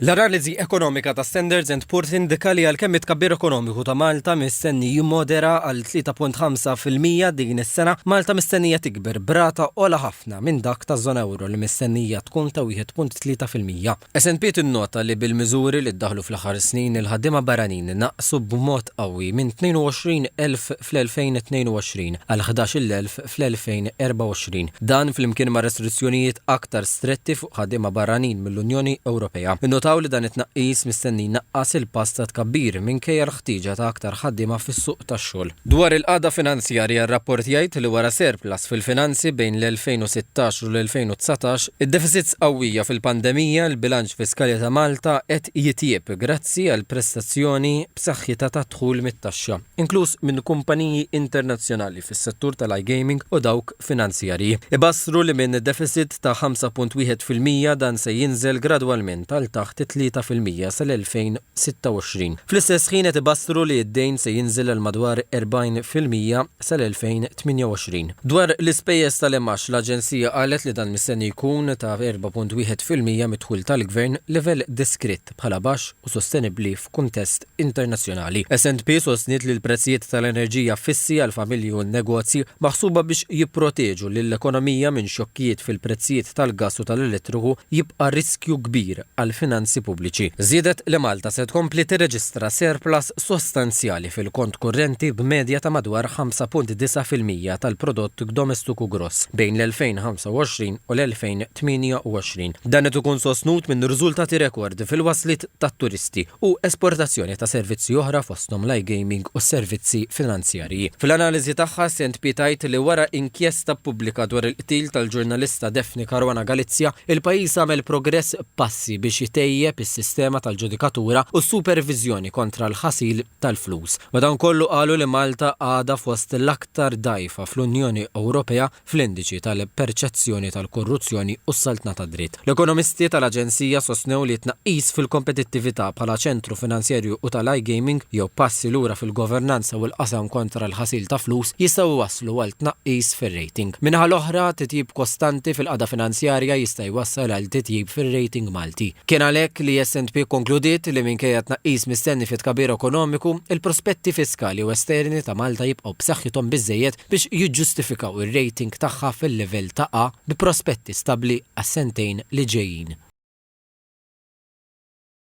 L-analiżi ekonomika ta' Standards and Poor's tindika li għalkemm it-tkabbir ekonomiku ta' Malta mistenni jimmodera għal 3.5% din is-sena, Malta mistennija tikber b'rata ogħla ħafna minn dak taż-żona ewro li mistennija tkun ta' 1.3%. S&P tinnota li bil-miżuri li ddaħħlu fl-aħħar snin il-ħaddiema barranin naqsu b'mod qawwi minn 22,000 fl-2022 għal 11,000 fl-2024. Dan flimkien ma' restrizzjonijiet aktar stretti fuq ħaddiema barranin mill-Unjoni Ewropea. Innotaw li dan it-tnaqqis mistenni jnaqqas il-pass ta' tkabbir minkejja l-ħtieġa ta' aktar ħaddiema fis-suq tax-xogħol. Dwar il-qagħda finanzjarja r-rapport jgħid li wara surplus fil-finanzi bejn l-2016 u l-2019, id-deficits qawwija fil-pandemija, il-bilanċ fiskali ta' Malta qed jitjieb grazzi għal prestazzjoni b'saħħitha tad-dħul mit-taxxa. inkluż minn kumpaniji internazzjonali fis-settur tal-iGaming u dawk finanzjarji. Ibassru li minn deficit ta' 5.1% dan se jinżel gradwalment għal taħt it-3% sal-2026. Fl-istess ħin qed ibassru li d-dejn se jinżel għal madwar 40% sal-2028. Dwar l-ispejjeż tal-imgħax, l-aġenzija qalet li dan mistenni jkun ta' 4.1% mid-dħul tal-Gvern, livell deskritt bħala baxx u sostenibbli f'kuntest internazzjonali. S&P sostniet li l-prezzijiet tal-enerġija fissi għall-familji u n-negozji, maħsuba biex jipproteġu lill-ekonomija minn xokkijiet fil-prezzijiet tal-gass u tal-elettriku, jibqa' riskju kbir għall-finanzi pubbliċi. Żiedet li Malta se tkompli tirreġistra surplus sostanzjali fil-kont kurrenti b'medja ta' madwar 5.9% tal-prodott domestiku gross bejn l-2025 u l-2028. Dan qed ikun sostnut minn riżultati rekord fil-wasliet tat-turisti u esportazzjoni ta' servizzi oħra fosthom l-iGaming u s-servizzi finanzjarji. Fl-analiżi tagħha, S&P tgħid li wara inkjesta pubblika dwar il-qtil tal-ġurnalista Daphne Caruana Galizia, il-pajjiż għamel progress b'passi biex itejjeb is-sistema tal-ġudikatura u s-superviżjoni kontra l-ħasil tal-flus. Madankollu qalu li Malta għadha fost l-aktar dgħajfa fl-Unjoni Ewropea fl-indiċi tal-perċezzjoni tal-korruzzjoni u s-saltna tad-dritt. L-ekonomisti tal-aġenzija sostnew li tnaqqis fil-kompetittività bħala ċentru finanzjarju u tal-iGaming jew passi lura fil-governanza u l-qasam kontra l-ħasil ta' flus jistgħu jwasslu għal tnaqqis fir-rating. Min-naħa l-oħra, titjib kostanti fil-qagħda finanzjarja jista' jwassal għal titjib fir-rating Malti. Kien għalhekk li S&P kkonkludiet li minkejja tnaqqis mistenni fit-tkabbir ekonomiku, il-prospetti fiskali u esterni ta' Malta jibqgħu b'saħħithom biżżejjed biex jiġġustifikaw ir-rating tagħha fil-livell ta' A bi prospetti stabbli għas-sentejn li ġejjin.